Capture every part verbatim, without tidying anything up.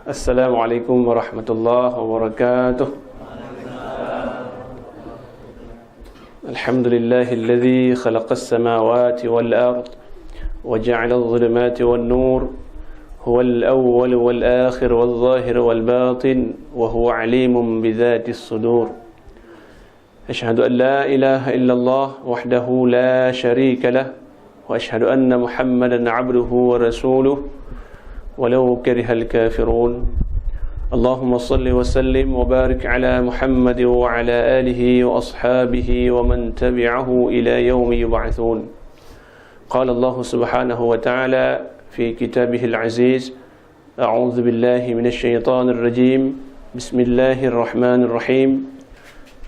السلام عليكم ورحمة الله وبركاته. الحمد لله الذي خلق السماوات والأرض وجعل الظلمات والنور، هو الأول والآخر والظاهر والباطن، وهو عليم بذات الصدور. أشهد أن لا إله إلا الله وحده لا شريك له، وأشهد أن محمدا عبده ورسوله، ولو كره الكافرون. اللهم صل وسلم وبارك على محمد وعلى آله وأصحابه ومن تبعه إلى يوم يبعثون. قال الله سبحانه وتعالى في كتابه العزيز: أعوذ بالله من الشيطان الرجيم. بسم الله الرحمن الرحيم.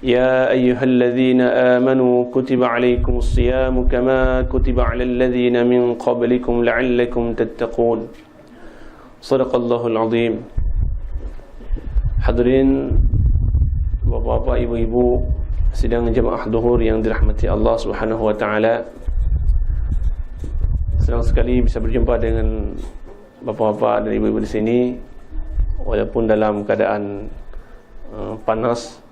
يا أيها الذين آمنوا كتب عليكم الصيام كما كتب على الذين من قبلكم لعلكم تتقون. صدق الله العظيم. Hadirin, bapak-bapak, ibu-ibu, sidang jemaah zuhur yang dirahmati Allah Subhanahu wa Taala. Senang sekali bisa berjumpa dengan bapak-bapak dan ibu-ibu di sini, walaupun dalam keadaan, eh, panas,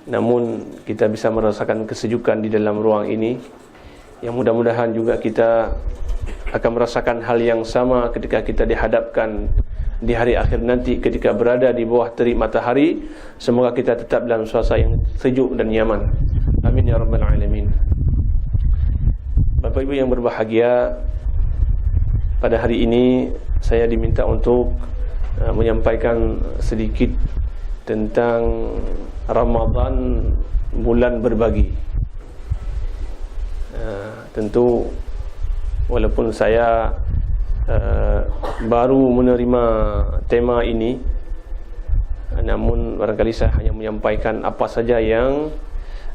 namun kita bisa merasakan kesejukan di dalam ruang ini. Yang mudah-mudahan juga kita akan merasakan hal yang sama ketika kita dihadapkan di hari akhir nanti, ketika berada di bawah terik matahari. Semoga kita tetap dalam suasana yang sejuk dan nyaman. Amin ya rabbal alamin. Bapak Ibu yang berbahagia, pada hari ini saya diminta untuk, eh, menyampaikan sedikit tentang Ramadan, bulan berbagi. Eh, tentu walaupun saya, eh, baru menerima tema ini, namun barangkali saya hanya menyampaikan apa saja yang,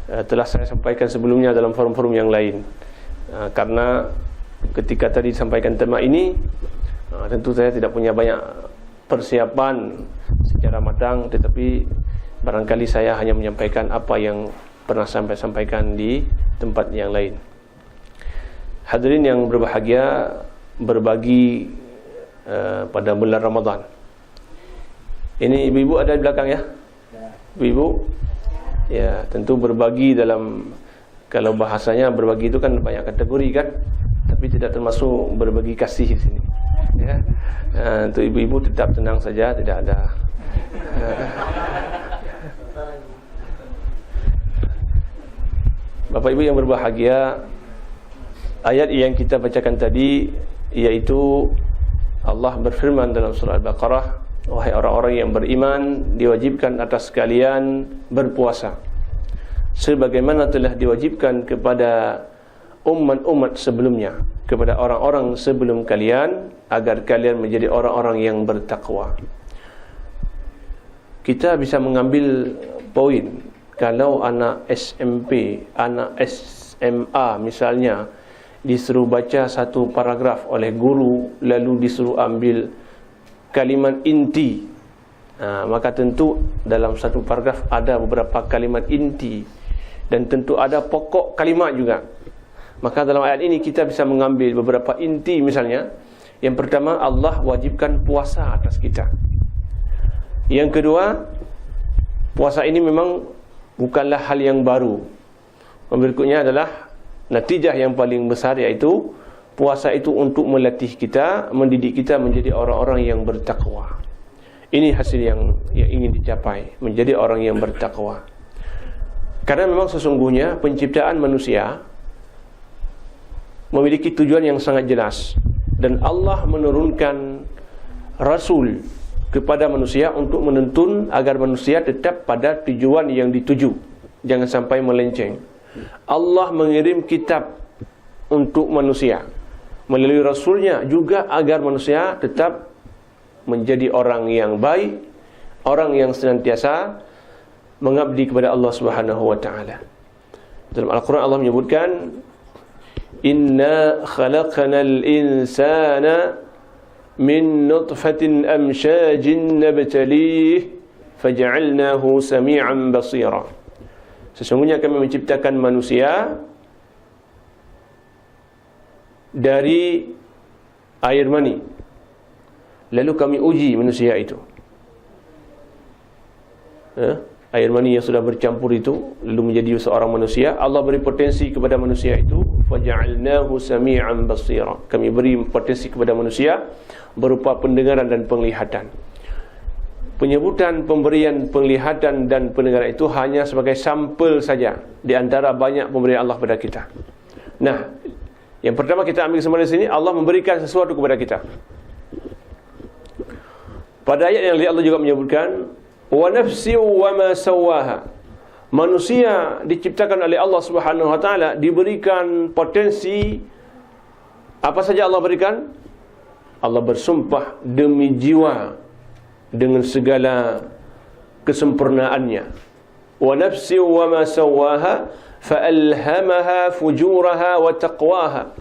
eh, telah saya sampaikan sebelumnya dalam forum-forum yang lain. Eh, karena ketika tadi disampaikan tema ini, eh, tentu saya tidak punya banyak persiapan secara matang, tetapi barangkali saya hanya menyampaikan apa yang pernah sampai sampaikan di tempat yang lain. Hadirin yang berbahagia, berbagi, eh, pada bulan Ramadan. Ini ibu-ibu ada di belakang ya? Ibu-ibu? Ya, tentu berbagi dalam, kalau bahasanya berbagi itu kan banyak kategori kan? Tapi tidak termasuk berbagi kasih di sini. Ya. Eh, untuk ibu-ibu tetap tenang saja, tidak ada. Bapak Ibu yang berbahagia, ayat yang kita bacakan tadi, yaitu Allah berfirman dalam surah Al-Baqarah, "Wahai orang-orang yang beriman, diwajibkan atas kalian berpuasa, sebagaimana telah diwajibkan kepada umat-umat sebelumnya, kepada orang-orang sebelum kalian, agar kalian menjadi orang-orang yang bertakwa." Kita bisa mengambil poin, kalau anak S M P, anak S M A misalnya, disuruh baca satu paragraf oleh guru, lalu disuruh ambil kalimat inti, ha, maka tentu dalam satu paragraf ada beberapa kalimat inti dan tentu ada pokok kalimat juga. Maka dalam ayat ini kita bisa mengambil beberapa inti, misalnya, yang pertama, Allah wajibkan puasa atas kita. Yang kedua, puasa ini memang bukanlah hal yang baru. Berikutnya adalah natijah yang paling besar, yaitu puasa itu untuk melatih kita, mendidik kita menjadi orang-orang yang bertakwa. Ini hasil yang, yang ingin dicapai, menjadi orang yang bertakwa. Karena memang sesungguhnya penciptaan manusia memiliki tujuan yang sangat jelas, dan Allah menurunkan rasul kepada manusia untuk menuntun agar manusia tetap pada tujuan yang dituju, jangan sampai melenceng. Allah mengirim kitab untuk manusia melalui rasulnya juga agar manusia tetap menjadi orang yang baik, orang yang senantiasa mengabdi kepada Allah Subhanahu wa Taala. Dalam Al-Quran, Allah menyebutkan, "Inna khalaqnal insana min nutfatin amsyajin nabtalih, faja'alnahu sami'an basira." Sesungguhnya Kami menciptakan manusia dari air mani, lalu Kami uji manusia itu. eh, air mani yang sudah bercampur itu, lalu menjadi seorang manusia, Allah beri potensi kepada manusia itu, "Faja'alnahu sami'an basira." Kami beri potensi kepada manusia berupa pendengaran dan penglihatan. Penyebutan pemberian penglihatan dan pendengaran itu hanya sebagai sampel saja di antara banyak pemberian Allah kepada kita. Nah, yang pertama kita ambil kesimpulan di sini, Allah memberikan sesuatu kepada kita. Pada ayat yang lain Allah juga menyebutkan, "Wa nafsi wa ma sawaha." Manusia diciptakan oleh Allah Subhanahu wa taala, diberikan potensi. Apa saja Allah berikan? Allah bersumpah demi jiwa dengan segala kesempurnaannya. "Wa nafsi wa ma sawaha, fa alhamaha fujuraha wa taqwaha."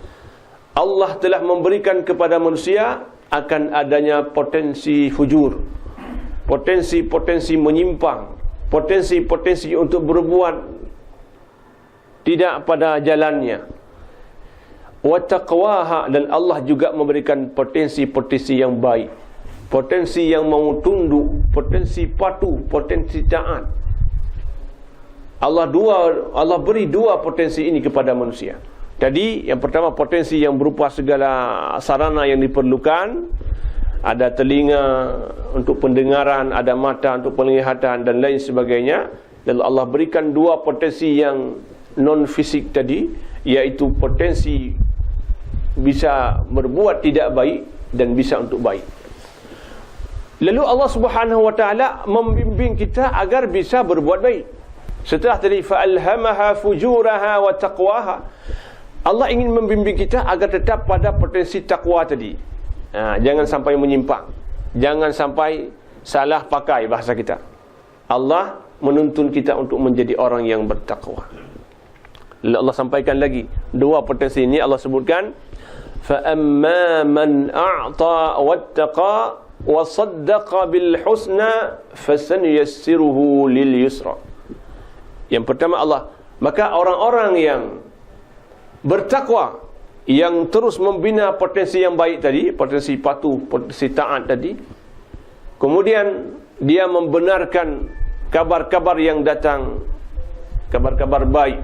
Allah telah memberikan kepada manusia akan adanya potensi fujur, potensi-potensi menyimpang, potensi-potensi untuk berbuat tidak pada jalannya. "Wa taqwaha," dan Allah juga memberikan potensi-potensi yang baik, potensi yang mau tunduk, potensi patuh, potensi taat. Allah dua, Allah beri dua potensi ini kepada manusia. Jadi, yang pertama, potensi yang berupa segala sarana yang diperlukan, ada telinga untuk pendengaran, ada mata untuk penglihatan, dan lain sebagainya. Lalu Allah berikan dua potensi yang non fisik tadi, yaitu potensi bisa berbuat tidak baik dan bisa untuk baik. Lalu Allah Subhanahu wa taala membimbing kita agar bisa berbuat baik. Setelah tadi, "Fa alhamaha fujuraha wa taqwaha." Allah ingin membimbing kita agar tetap pada potensi takwa tadi. Ha, jangan sampai menyimpang. Jangan sampai salah pakai bahasa kita. Allah menuntun kita untuk menjadi orang yang bertakwa. Lalu Allah sampaikan lagi dua potensi ini, Allah sebutkan, "Fa amma man a'ta wattaqa wa saddaqa bil husna, fasanuyassiruhu lil yusra." Yang pertama Allah, maka orang-orang yang bertakwa, yang terus membina potensi yang baik tadi, potensi patuh, potensi taat tadi, kemudian dia membenarkan kabar-kabar yang datang, kabar-kabar baik,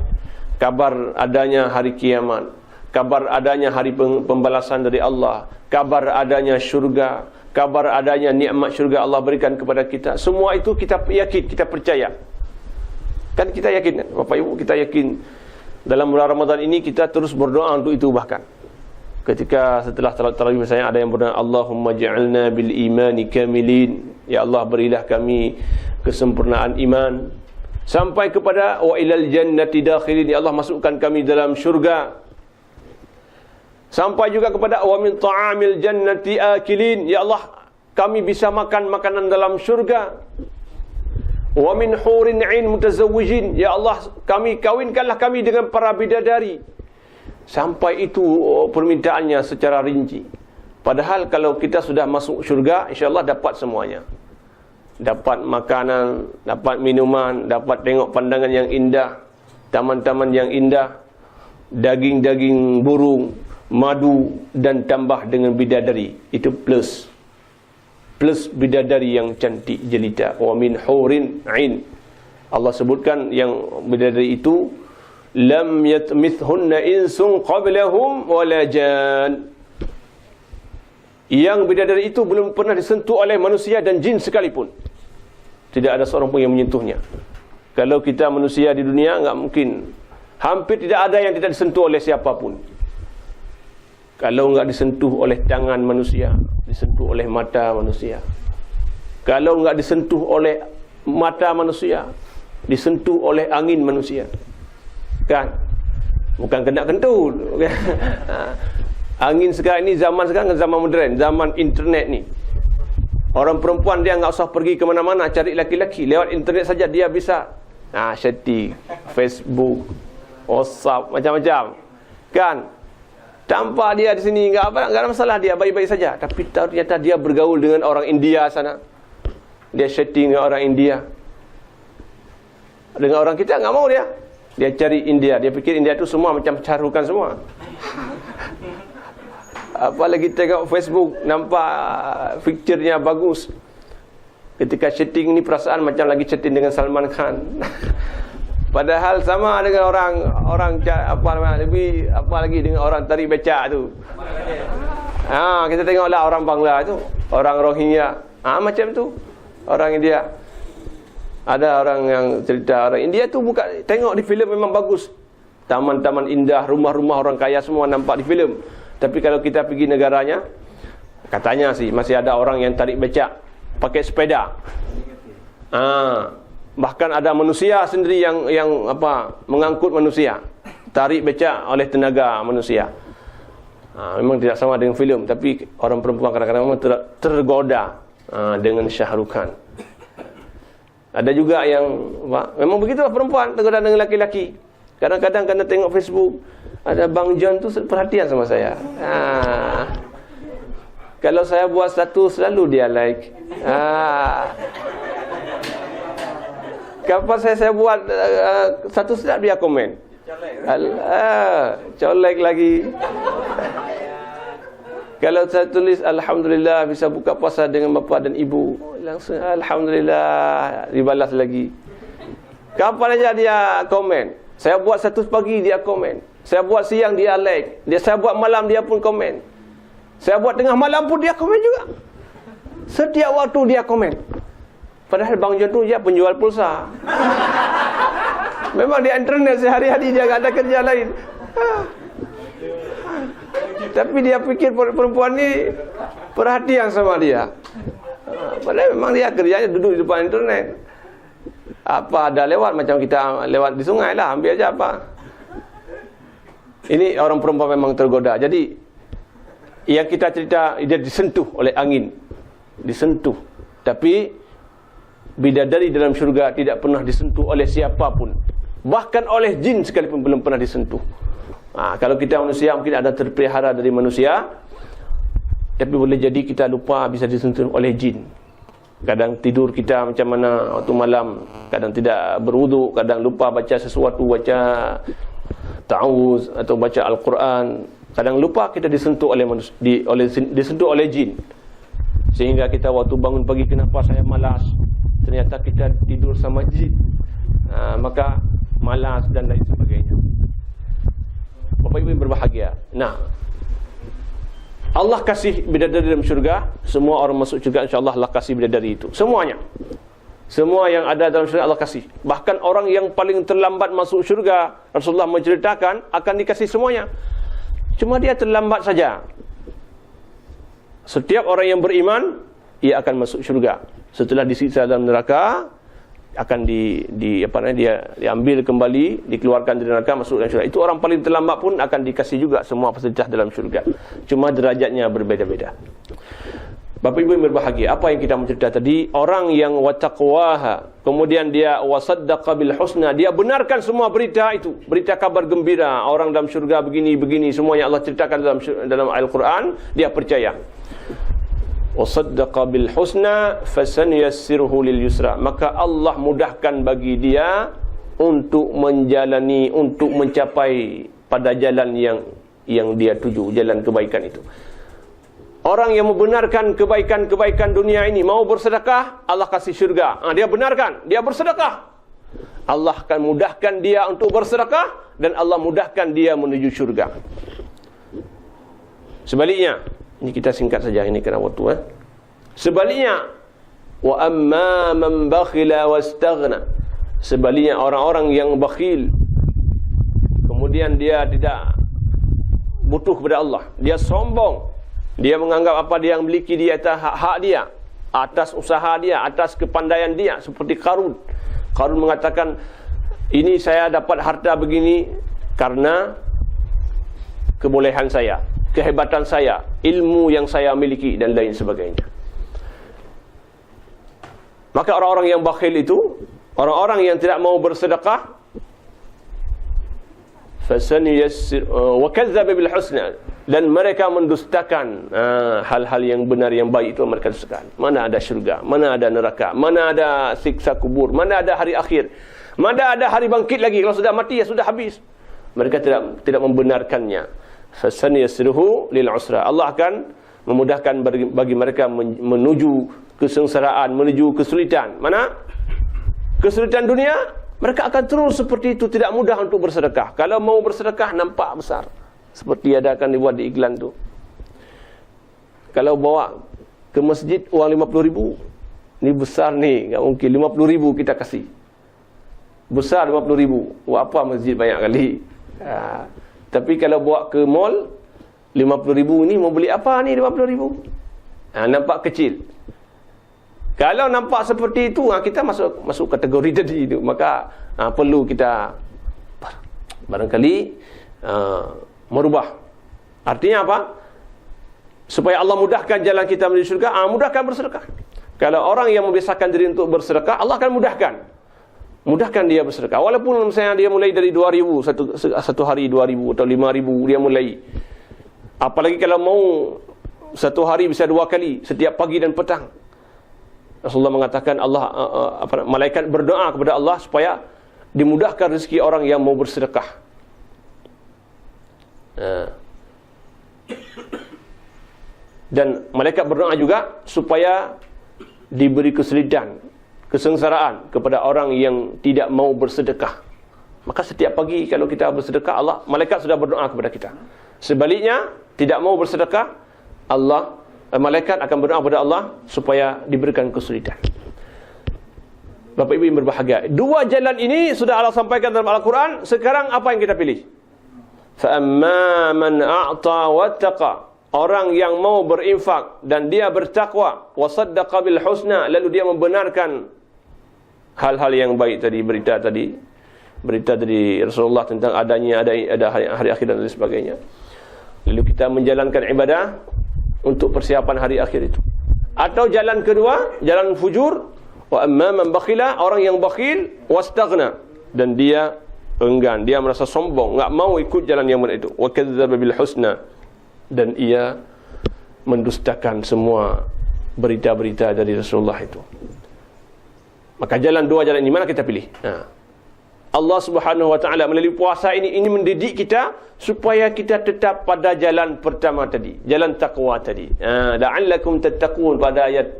kabar adanya hari kiamat, kabar adanya hari peng-, pembalasan dari Allah, kabar adanya syurga, kabar adanya nikmat syurga Allah berikan kepada kita. Semua itu kita yakin, kita percaya. Kan kita yakin, kan? Bapak Ibu, kita yakin dalam bulan Ramadan ini kita terus berdoa untuk itu bahkan. Ketika setelah tarawih misalnya ada yang berdoa, "Allahumma ja'alna bil imani kamilin." Ya Allah, berilah kami kesempurnaan iman. Sampai kepada, "Wa ilal jannati dakhilin." Ya Allah, masukkan kami dalam syurga. Sampai juga kepada, "Wa min ta'amil jannati akilin." Ya Allah, kami bisa makan makanan dalam syurga. "Wa min hurin ain mutazawwijin." Ya Allah, kami kawinkanlah kami dengan para bidadari. Sampai itu, oh, permintaannya secara rinci. Padahal kalau kita sudah masuk syurga, insya Allah dapat semuanya. Dapat makanan, dapat minuman, dapat tengok pandangan yang indah, taman-taman yang indah, daging-daging burung, madu, dan tambah dengan bidadari. Itu plus. Plus bidadari yang cantik jelita. "Wa min hurin ain." Allah sebutkan yang bidadari itu, "Lam yatmithunna insun qablahum wala jan." Yang bidadari itu belum pernah disentuh oleh manusia dan jin sekalipun. Tidak ada seorang pun yang menyentuhnya. Kalau kita manusia di dunia, enggak mungkin. Hampir tidak ada yang tidak disentuh oleh siapa pun. Kalau enggak disentuh oleh tangan manusia, disentuh oleh mata manusia. Kalau enggak disentuh oleh mata manusia, disentuh oleh angin manusia. Kan? Bukan kena kentut. Angin sekarang ni, zaman sekarang zaman modern, zaman internet ni. Orang perempuan dia enggak usah pergi ke mana-mana cari laki-laki, lewat internet saja dia bisa. Ha, chatting, Facebook, WhatsApp, macam-macam. Kan? Tampak dia di sini, enggak apa, enggak ada masalah, dia baik-baik saja. Tapi ternyata dia bergaul dengan orang India sana. Dia chatting dengan orang India. Dengan orang kita enggak mau dia. Dia cari India, dia pikir India tu semua macam Shah Rukh Khan semua. Apalagi tengok Facebook, nampak picture-nya bagus. Ketika syuting ni perasaan macam lagi syuting dengan Salman Khan. Padahal sama dengan orang, orang ca-, apa nama, lebih apa lagi dengan orang tarik becak tu. Ha, kita tengoklah orang Bangla tu, orang Rohingya. Ha, macam tu. Orang India. Ada orang yang cerita orang India tu buka, tengok di filem memang bagus. Taman-taman indah, rumah-rumah orang kaya semua nampak di filem. Tapi kalau kita pergi negaranya, katanya sih masih ada orang yang tarik becak pakai sepeda. Ah, bahkan ada manusia sendiri yang, yang apa, mengangkut manusia. Tarik becak oleh tenaga manusia. Ah, memang tidak sama dengan filem, tapi orang perempuan kadang-kadang memang ter-, tergoda, ah, dengan Shah Rukh Khan. Ada juga yang, apa, memang begitulah perempuan tergoda dengan laki-laki. Kadang-kadang karena tengok Facebook, ada Bang John tu perhatian sama saya. Ha. Kalau saya buat status, selalu dia like. Ha. Kapan saya, saya buat, eh, status, tak dia komen. Al-, ah, colek lagi. Kalau saya tulis, "Alhamdulillah bisa buka puasa dengan bapa dan ibu." Langsung, "Alhamdulillah," dibalas lagi. Kapan aja dia komen. Saya buat status pagi, dia komen. Saya buat siang, dia like. Dia, saya buat malam, dia pun komen. Saya buat tengah malam pun dia komen juga. Setiap waktu dia komen. Padahal Bang John tu dia penjual pulsa. Memang di internet sehari-hari dia tak ada kerja lain. Tapi dia pikir per-, perempuan ni perhatian sama dia. Padahal memang dia kerjanya duduk di depan internet. Apa ada lewat, macam kita lewat di sungai lah, ambil aja apa. Ini orang perempuan memang tergoda. Jadi, yang kita cerita, dia disentuh oleh angin. Disentuh. Tapi, bidadari dalam syurga tidak pernah disentuh oleh siapa pun. Bahkan oleh jin sekalipun belum pernah disentuh. Ha, kalau kita manusia mungkin ada terpelihara dari manusia, tapi boleh jadi kita lupa bisa disentuh oleh jin. Kadang tidur kita macam mana waktu malam, kadang tidak berwuduk, kadang lupa baca sesuatu, baca ta'awuz atau baca Al-Quran. Kadang lupa kita disentuh oleh manus-, di, oleh sin-, disentuh oleh jin. Sehingga kita waktu bangun pagi, "Kenapa saya malas?" Ternyata kita tidur sama jin. Ha, maka malas dan lain sebagainya. Bapak Ibu yang berbahagia. Nah, Allah kasih bidadari dalam syurga. Semua orang masuk syurga, insya Allah Allah kasih bidadari itu. Semuanya. Semua yang ada dalam syurga Allah kasih. Bahkan orang yang paling terlambat masuk syurga, Rasulullah menceritakan akan dikasih semuanya. Cuma dia terlambat saja. Setiap orang yang beriman, ia akan masuk syurga. Setelah disiksa dalam neraka, akan di, di, apa namanya, dia diambil kembali, dikeluarkan dari neraka, masuk dalam syurga. Itu orang paling terlambat pun akan dikasih juga semua fasilitas dalam syurga. Cuma derajatnya berbeda-beda. Bapak Ibu yang berbahagia, apa yang kita mencerita tadi, orang yang wattaqwaha, kemudian dia wasaddaqa bil husna, dia benarkan semua berita itu, berita kabar gembira, orang dalam syurga begini, begini, semua yang Allah ceritakan dalam syur-, dalam Al-Quran, dia percaya. Wasaddaqa bil husna, fasanuyassiruhu lil yusra. Maka Allah mudahkan bagi dia untuk menjalani, untuk mencapai pada jalan yang, yang dia tuju, jalan kebaikan itu. Orang yang membenarkan kebaikan-kebaikan dunia ini, mau bersedekah, Allah kasih syurga. Ha, dia benarkan, dia bersedekah. Allah akan mudahkan dia untuk bersedekah dan Allah mudahkan dia menuju syurga. Sebaliknya, ini kita singkat saja ini kerana waktu, eh. Sebaliknya, wa amma man bakhila wastaghna. Sebaliknya, orang-orang yang bakhil, kemudian dia tidak butuh kepada Allah, dia sombong, dia menganggap apa dia yang miliki di atas hak-hak dia, atas usaha dia, atas kepandaian dia, seperti Karun. Karun mengatakan, "Ini saya dapat harta begini karena kebolehan saya, kehebatan saya, ilmu yang saya miliki dan lain sebagainya." Maka orang-orang yang bakhil itu, orang-orang yang tidak mau bersedekah, fasanuyassir, eh, wa kadzdzaba bil husna, dan mereka mendustakan, ah, hal-hal yang benar, yang baik itu mereka dustakan. Mana ada syurga, mana ada neraka, mana ada siksa kubur, mana ada hari akhir, mana ada hari bangkit lagi, kalau sudah mati ya sudah habis. Mereka tidak, tidak membenarkannya. Fasanuyassiruhu lil usra. Allah akan memudahkan bagi, bagi mereka men-, menuju kesengsaraan, menuju kesulitan. Mana? Kesulitan dunia, mereka akan terus seperti itu, tidak mudah untuk bersedekah. Kalau mau bersedekah, nampak besar. Seperti ada akan dibuat di iklan tu. Kalau bawa ke masjid uang lima puluh ribu, ni besar ni, nggak mungkin. Lima puluh ribu kita kasih. Besar lima puluh ribu. Buat apa masjid banyak kali? Ha. Tapi kalau bawa ke mall, lima puluh ribu ni mau beli apa ni lima puluh ribu? Ha, nampak kecil. Kalau nampak seperti itu, ha, kita masuk masuk kategori tadi tu. Maka, ha, perlu kita barangkali, ha, merubah. Artinya apa? Supaya Allah mudahkan jalan kita menuju syurga, ah, mudahkan bersedekah. Kalau orang yang membiasakan diri untuk bersedekah, Allah akan mudahkan. Mudahkan dia bersedekah. Walaupun misalnya dia mulai dari dua ribu, satu, satu hari dua ribu atau lima ribu dia mulai. Apalagi kalau mau satu hari bisa dua kali, setiap pagi dan petang. Rasulullah mengatakan, Allah, eh, eh, apa, malaikat berdoa kepada Allah supaya dimudahkan rezeki orang yang mau bersedekah. Ha. Dan malaikat berdoa juga supaya diberi kesulitan, kesengsaraan kepada orang yang tidak mau bersedekah. Maka setiap pagi kalau kita bersedekah, Allah, malaikat sudah berdoa kepada kita. Sebaliknya, tidak mau bersedekah, Allah, eh, malaikat akan berdoa kepada Allah supaya diberikan kesulitan. Bapak Ibu yang berbahagia, dua jalan ini sudah Allah sampaikan dalam Al-Quran. Sekarang apa yang kita pilih? Fa amma man a'ta wattaqa. Orang yang mau berinfak dan dia bertakwa, wa saddaqa bil husna, lalu dia membenarkan hal-hal yang baik tadi, berita tadi, berita dari Rasulullah tentang adanya ada, ada hari, hari akhir dan lain sebagainya. Lalu kita menjalankan ibadah untuk persiapan hari akhir itu. Atau jalan kedua, jalan fujur, wa amma man bakhila, orang yang bakhil, wastaghna, dan dia enggan, dia merasa sombong, enggak mau ikut jalan yang benar itu. Wa kadzdzaba bil husna, dan ia mendustakan semua berita-berita dari Rasulullah itu. Maka jalan, dua jalan ini, mana kita pilih? Ha. Allah Subhanahu wa Taala melalui puasa ini ingin mendidik kita supaya kita tetap pada jalan pertama tadi, jalan takwa tadi. Ha, la'allakum tattaqun pada ayat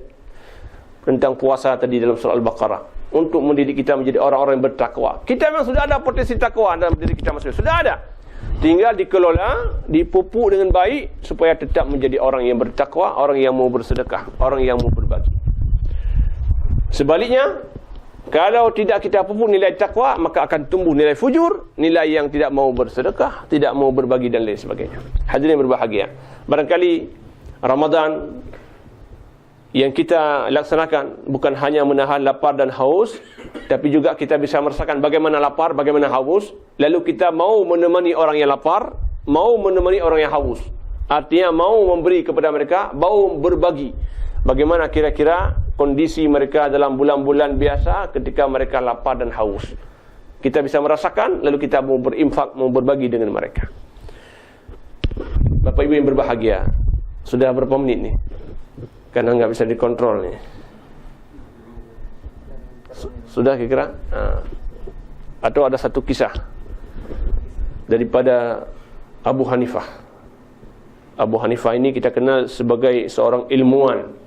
tentang puasa tadi dalam surah Al-Baqarah, untuk mendidik kita menjadi orang-orang yang bertakwa. Kita memang sudah ada potensi takwa dalam diri kita masing-masing. Sudah ada. Tinggal dikelola, dipupuk dengan baik supaya tetap menjadi orang yang bertakwa, orang yang mau bersedekah, orang yang mau berbagi. Sebaliknya, kalau tidak kita pupuk nilai takwa, maka akan tumbuh nilai fujur, nilai yang tidak mau bersedekah, tidak mau berbagi dan lain sebagainya. Hadirin berbahagia. Barangkali Ramadan yang kita laksanakan bukan hanya menahan lapar dan haus, tapi juga kita bisa merasakan bagaimana lapar, bagaimana haus, lalu kita mau menemani orang yang lapar, mau menemani orang yang haus. Artinya mau memberi kepada mereka, mau berbagi. Bagaimana kira-kira kondisi mereka dalam bulan-bulan biasa ketika mereka lapar dan haus? Kita bisa merasakan, lalu kita mau berinfak, mau berbagi dengan mereka. Bapak Ibu yang berbahagia, sudah berapa menit ni? Karena nggak bisa dikontrol ni. Su-, sudah kira-kira? Ha. Atau ada satu kisah daripada Abu Hanifah. Abu Hanifah ini kita kenal sebagai seorang ilmuwan.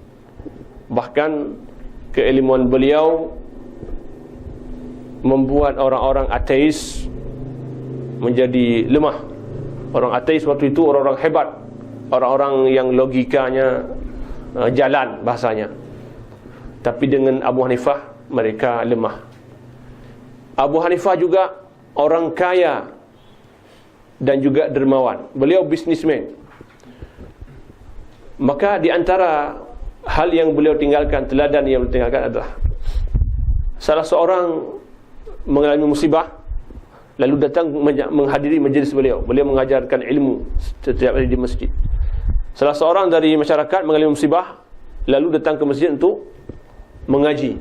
Bahkan keilmuan beliau membuat orang-orang ateis menjadi lemah. Orang ateis waktu itu orang-orang hebat, orang-orang yang logikanya, eh, jalan bahasanya. Tapi dengan Abu Hanifah, mereka lemah. Abu Hanifah juga orang kaya dan juga dermawan. Beliau bisnismen. Maka di antara hal yang beliau tinggalkan, teladan yang beliau tinggalkan adalah salah seorang mengalami musibah, lalu datang menja-, menghadiri majlis beliau. Beliau mengajarkan ilmu setiap hari di masjid. Salah seorang dari masyarakat mengalami musibah, lalu datang ke masjid untuk mengaji.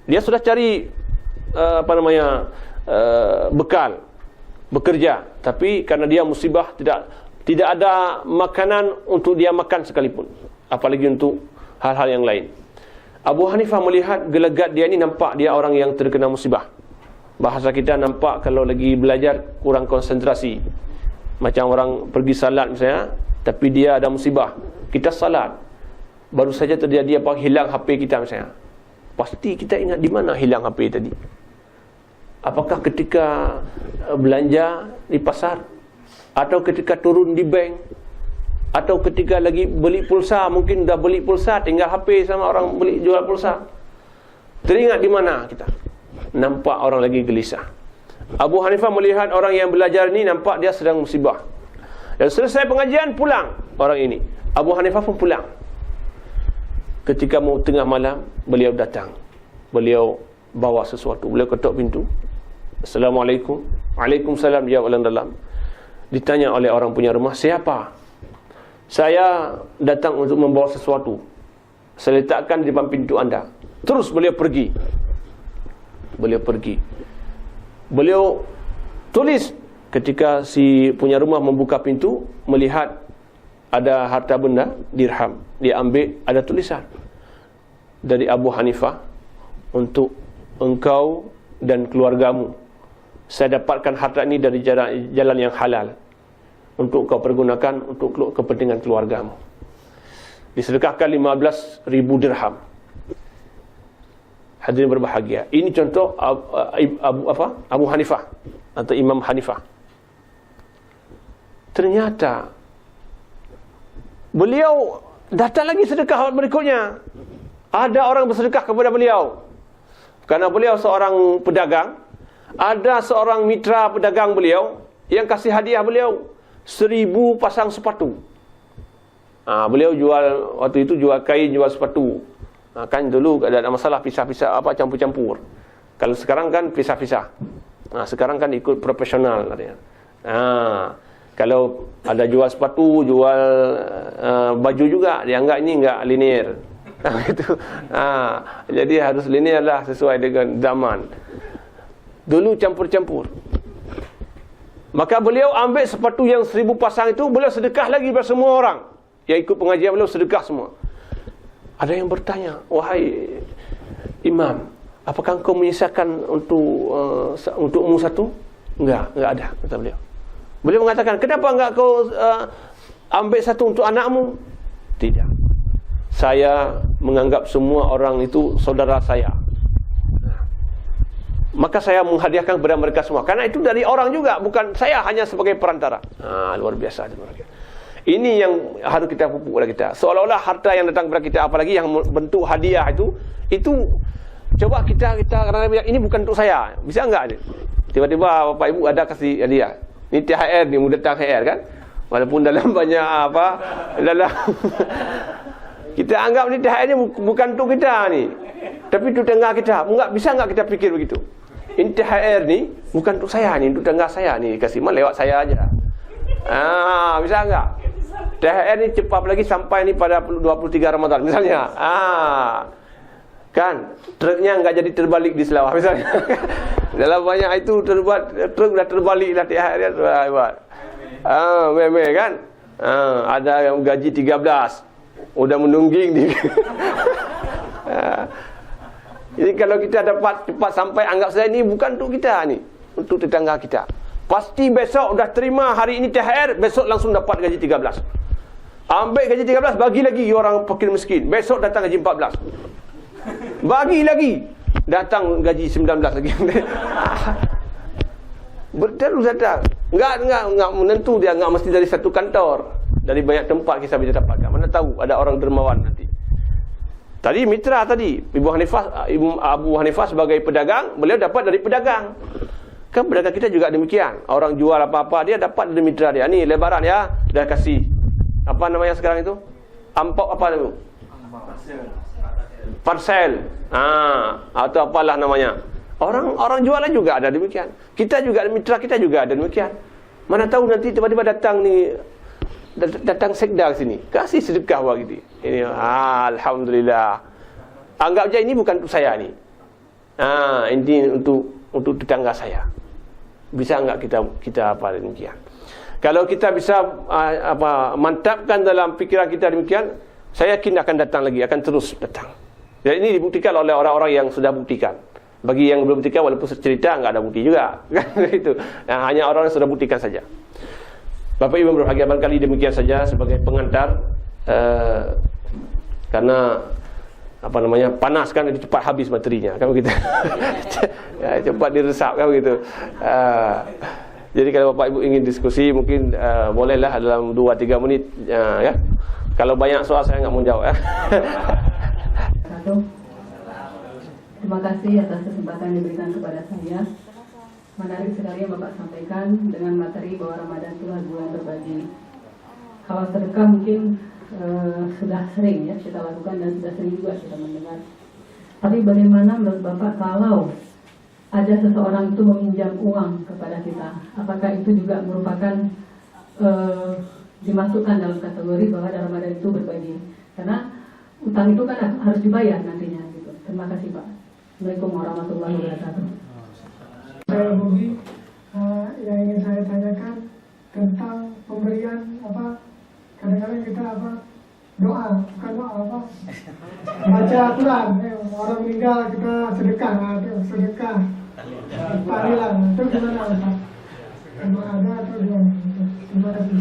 Dia sudah cari, eh, apa namanya, eh, bekal, bekerja, tapi karena dia musibah, tidak, tidak ada makanan untuk dia makan sekalipun, apalagi untuk hal-hal yang lain. Abu Hanifah melihat gelagat dia ni, nampak dia orang yang terkena musibah. Bahasa kita, nampak kalau lagi belajar kurang konsentrasi. Macam orang pergi salat misalnya, tapi dia ada musibah. Kita salat, Baru saja terjadi apa, hilang H P kita misalnya. Pasti kita ingat di mana hilang H P tadi. Apakah ketika, eh, belanja di pasar? Atau ketika turun di bank? Atau ketika lagi beli pulsa, mungkin dah beli pulsa, tinggal H P sama orang beli jual pulsa. Teringat di mana kita? Nampak orang lagi gelisah. Abu Hanifah melihat orang yang belajar ini, nampak dia sedang musibah. Dan selesai pengajian, pulang orang ini. Abu Hanifah pun pulang. Ketika mau tengah malam, beliau datang. Beliau bawa sesuatu. Beliau ketok pintu. "Assalamualaikum." "Waalaikumsalam," jawab orang dalam. Ditanya oleh orang punya rumah, "Siapa?" "Saya datang untuk membawa sesuatu. Saya letakkan di depan pintu anda." Terus beliau pergi. Beliau pergi. Beliau tulis, ketika si punya rumah membuka pintu, melihat ada harta benda, dirham. Dia ambil, ada tulisan dari Abu Hanifah, "Untuk engkau dan keluargamu. Saya dapatkan harta ini dari jalan, jalan yang halal. Untuk kau pergunakan untuk kelu-, kepentingan keluargamu." Disedekahkan lima belas ribu dirham. Hadirin berbahagia, ini contoh Ab-, Ab-, Abu, apa? Abu Hanifah atau Imam Hanifah. Ternyata beliau datang lagi sedekah berikutnya. Ada orang bersedekah kepada beliau. Karena beliau seorang pedagang, ada seorang mitra pedagang beliau yang kasih hadiah beliau seribu pasang sepatu. Ha, beliau jual, waktu itu jual kain, jual sepatu. Ha, kan dulu ada, ada masalah pisah-pisah, apa, campur-campur. Kalau sekarang kan pisah-pisah. Ha, sekarang kan ikut profesional katanya. Ha, kalau ada jual sepatu, jual, eh, baju juga, dianggap ini enggak linear. Ha, gitu. Ha, jadi harus linear lah sesuai dengan zaman. Dulu campur-campur. Maka beliau ambil sepatu yang seribu pasang itu, beliau sedekah lagi bagi semua orang yang ikut pengajian, beliau sedekah semua. Ada yang bertanya, "Wahai Imam, apakah engkau menyisakan untuk, eh, sa-, untukmu satu?" "Enggak, enggak ada," kata beliau. Beliau mengatakan, "Kenapa enggak kau, eh, ambil satu untuk anakmu?" "Tidak. Saya menganggap semua orang itu saudara saya. Maka saya menghadiahkan kepada mereka semua. Karena itu dari orang juga, bukan saya hanya sebagai perantara." Ha, luar biasa itu, luar biasa. Ini yang harus kita pupuk pada kita. Seolah-olah harta yang datang kepada kita, apalagi yang bentuk hadiah itu, itu coba kita, kita kadang-kadang bilang, "Ini bukan untuk saya." Bisa enggak ni? Tiba-tiba bapak ibu ada kasih hadiah. Ni T H R ni, mau datang T H R kan? Walaupun dalam banyak apa, dalam kita anggap ni T H R ni bu-, bukan untuk kita ni. Tapi untuk tetangga kita. Enggak, bisa enggak kita pikir begitu? Ini T H R ni bukan untuk saya ni, untuk tetangga saya ni dikasih, mah lewat saya aja. Ah, bisa enggak? T H R ni cepat lagi sampai ni pada dua puluh tiga Ramadan misalnya. Ah. Kan? Truknya enggak jadi terbalik di Selawah misalnya. Dalam banyak itu terbuat, truk dah terbalik dah T H R dia, wah, hebat. Ah, meh-meh kan? Ah, ada yang gaji tiga belas. Udah menungging di. Ah. Jadi kalau kita dapat cepat sampai, anggap saja ini bukan untuk kita ni, untuk tetangga kita. Pasti besok udah terima hari ini T H R, besok langsung dapat gaji tiga belas. Ambil gaji tiga belas, bagi lagi orang fakir miskin. Besok datang gaji empat belas. Bagi lagi. Datang gaji sembilan belas lagi. Terus datang. Enggak, enggak, enggak menentu dia, enggak mesti dari satu kantor. Dari banyak tempat kita bisa dapatkan. Mana tahu ada orang dermawan nanti. Tadi mitra tadi, Ibu Hanifah, Ibu Abu Hanifah sebagai pedagang, beliau dapat dari pedagang. Kan pedagang kita juga demikian. Orang jual apa-apa, dia dapat dari mitra dia. Ni lebaran ya, dah kasih. Apa namanya sekarang itu? Amplop apa tu? Parsel. Ha, atau apalah namanya. Orang, orang jualan juga ada demikian. Kita juga, mitra kita juga ada demikian. Mana tahu nanti tiba-tiba datang ni, dat-, datang sekda ke sini. Kasih sedekah wah gitu. Ini, ah, alhamdulillah. Anggap je ini bukan untuk saya ni. Ah, ini untuk, untuk tetangga saya. Bisa enggak kita, kita apa demikian? Kalau kita bisa, ah, apa, mantapkan dalam pikiran kita demikian, saya yakin akan datang lagi, akan terus datang. Dan ini dibuktikan oleh orang-orang yang sudah buktikan. Bagi yang belum buktikan, walaupun cerita, enggak ada bukti juga. Kan begitu. Nah, hanya orang yang sudah buktikan saja. Bapak Ibu berbahagia, barangkali demikian saja sebagai pengantar, eh, Karena, apa namanya, panas kan, jadi cepat habis materinya, kan begitu. Ya, cepat diresap, kan begitu. Ah, jadi kalau Bapak Ibu ingin diskusi, mungkin, ah, bolehlah dalam dua tiga menit, ah, ya. Kalau banyak soal, saya nggak mau jawab, ya. Satu. Terima kasih atas kesempatan yang diberikan kepada saya. Menarik sekali yang Bapak sampaikan dengan materi bahwa Ramadan itulah bulan berbagi. Kalau sedekah mungkin eh, sudah sering ya kita lakukan dan sudah sering juga kita mendengar. Tapi bagaimana menurut Bapak kalau ada seseorang itu meminjam uang kepada kita, apakah itu juga merupakan eh, dimasukkan dalam kategori bahwa dalam Ramadan itu berbagi? Karena utang itu kan harus dibayar nantinya gitu. Terima kasih Pak. Assalamualaikum warahmatullahi wabarakatuh. Saya Bobi, eh, yang ingin saya tanyakan tentang pemberian apa, kadang-kadang kita apa, doa, bukan doa apa, baca Quran, eh, orang meninggal kita sedekah, ah, tu sedekah tahlilan, itu gimana Ustaz? Emang ada atau gimana? Terima kasih.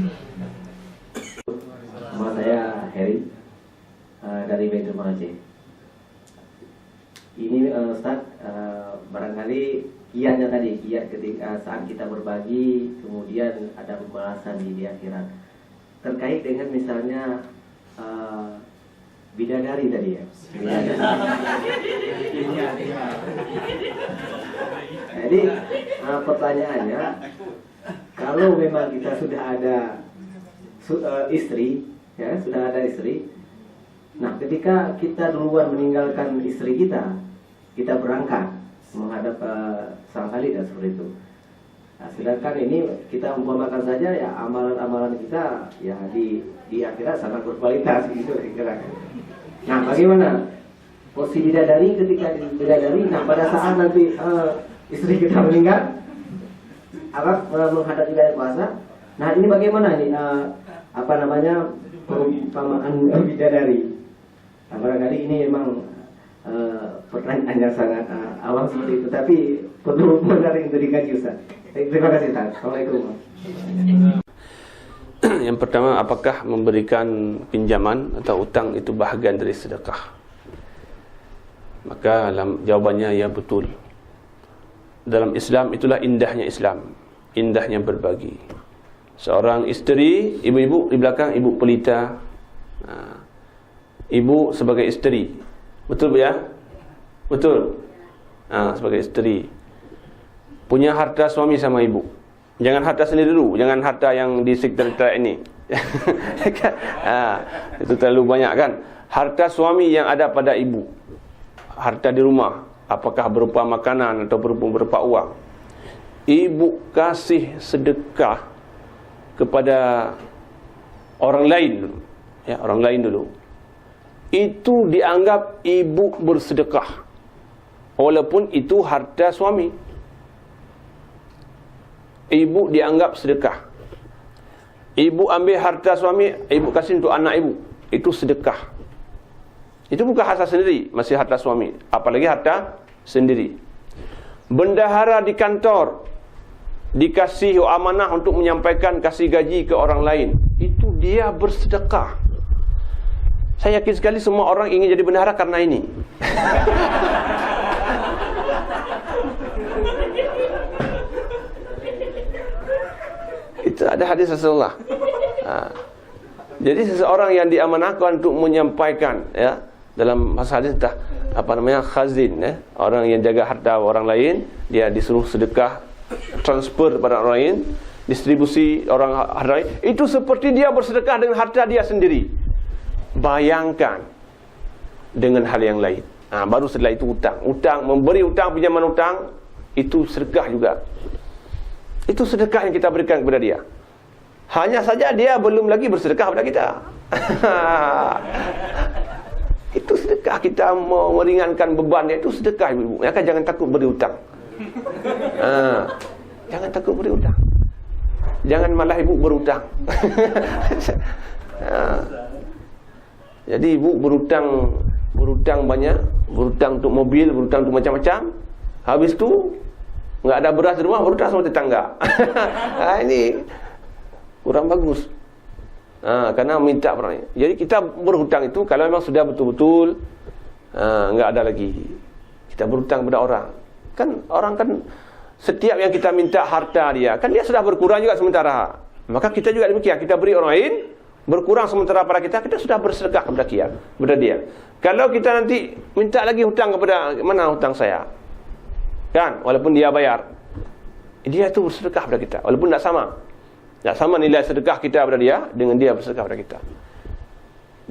Nama saya Heri, eh, dari Baitul Mal Aceh. Ini, eh, Ustaz, eh, barangkali kiatnya tadi, kiat ketika saat kita berbagi, kemudian ada pembalasan di, di akhirat. Terkait dengan misalnya, eh, bidadari tadi ya. Jadi, eh, pertanyaannya, kalau memang kita sudah ada su- eh, istri, ya, sudah ada istri, nah, ketika kita duluan meninggalkan istri kita, kita berangkat menghadap, eh, sang Khaliq dan seperti itu. Nah, sedangkan ini kita umpamakan saja ya, amalan-amalan kita ya di di akhirat sangat berkualitas gitu kira. Nah, bagaimana posisi bidadari ketika bidadari, nah, pada saat nanti, eh, istri kita meninggal, apa, eh, menghadap ibadah puasa, nah, ini bagaimana ini, eh, apa namanya, perumpamaan bidadari? Nah, barangkali ini memang, eh, pertanyaan yang sangat, eh, awam seperti itu, tapi perlu menarik untuk dikaji, Ustaz. Baik, terima kasih, Ustaz. Assalamualaikum. Yang pertama, apakah memberikan pinjaman atau utang itu bahagian dari sedekah? Maka dalam jawabannya, ya, betul. Dalam Islam, itulah indahnya Islam, indahnya berbagi. Seorang isteri, ibu-ibu di belakang, ibu pelita, ha, ibu sebagai isteri, betul, Bu, ya? Betul. Ha, sebagai isteri, punya harta suami sama ibu. Jangan harta sendiri dulu, jangan harta yang di sekitar kita ini. Ha, itu terlalu banyak, kan? Harta suami yang ada pada ibu, harta di rumah, apakah berupa makanan atau berupa, berupa uang, ibu kasih sedekah kepada orang lain dulu, ya, orang lain dulu, itu dianggap ibu bersedekah, walaupun itu harta suami. Ibu dianggap sedekah. Ibu ambil harta suami, ibu kasih untuk anak ibu, itu sedekah. Itu bukan harta sendiri, masih harta suami, apalagi harta sendiri. Bendahara di kantor dikasih amanah untuk menyampaikan kasih gaji ke orang lain, itu dia bersedekah. Saya yakin sekali semua orang ingin jadi bendahara karena ini. Itu ada hadis Rasulullah. Ha. Jadi seseorang yang diamanahkan untuk menyampaikan, ya, dalam bahasa hadis dah, apa namanya, khazin, ya, orang yang jaga harta orang lain, dia disuruh sedekah, transfer kepada orang lain, distribusi orang harta lain, itu seperti dia bersedekah dengan harta dia sendiri. Bayangkan dengan hal yang lain. Ha, baru setelah itu utang. Utang, memberi utang, pinjaman utang, itu sedekah juga. Itu sedekah yang kita berikan kepada dia. Hanya saja dia belum lagi bersedekah kepada kita. Itu sedekah kita me- meringankan beban dia, itu sedekah, ibu-ibu. Maka jangan takut beri utang. Ha, jangan takut beri utang. Jangan malah ibu berutang. Ha. Jadi ibu berutang, berutang banyak, berutang untuk mobil, berutang untuk macam-macam. Habis tu nggak ada beras di rumah, berutang sama tetangga. Ha, ini kurang bagus. Ha, karena minta barang. Jadi kita berhutang itu kalau memang sudah betul-betul, ha, enggak ada lagi. Kita berhutang kepada orang. Kan orang kan setiap yang kita minta harta dia, kan dia sudah berkurang juga sementara. Maka kita juga demikian, kita beri orang lain, berkurang sementara pada kita, kita sudah bersedekah kepada dia, kepada dia. Kalau kita nanti minta lagi hutang kepada, mana hutang saya? Kan, walaupun dia bayar. Dia tu bersedekah kepada kita, walaupun tak sama. Tak sama nilai sedekah kita kepada dia dengan dia bersedekah kepada kita.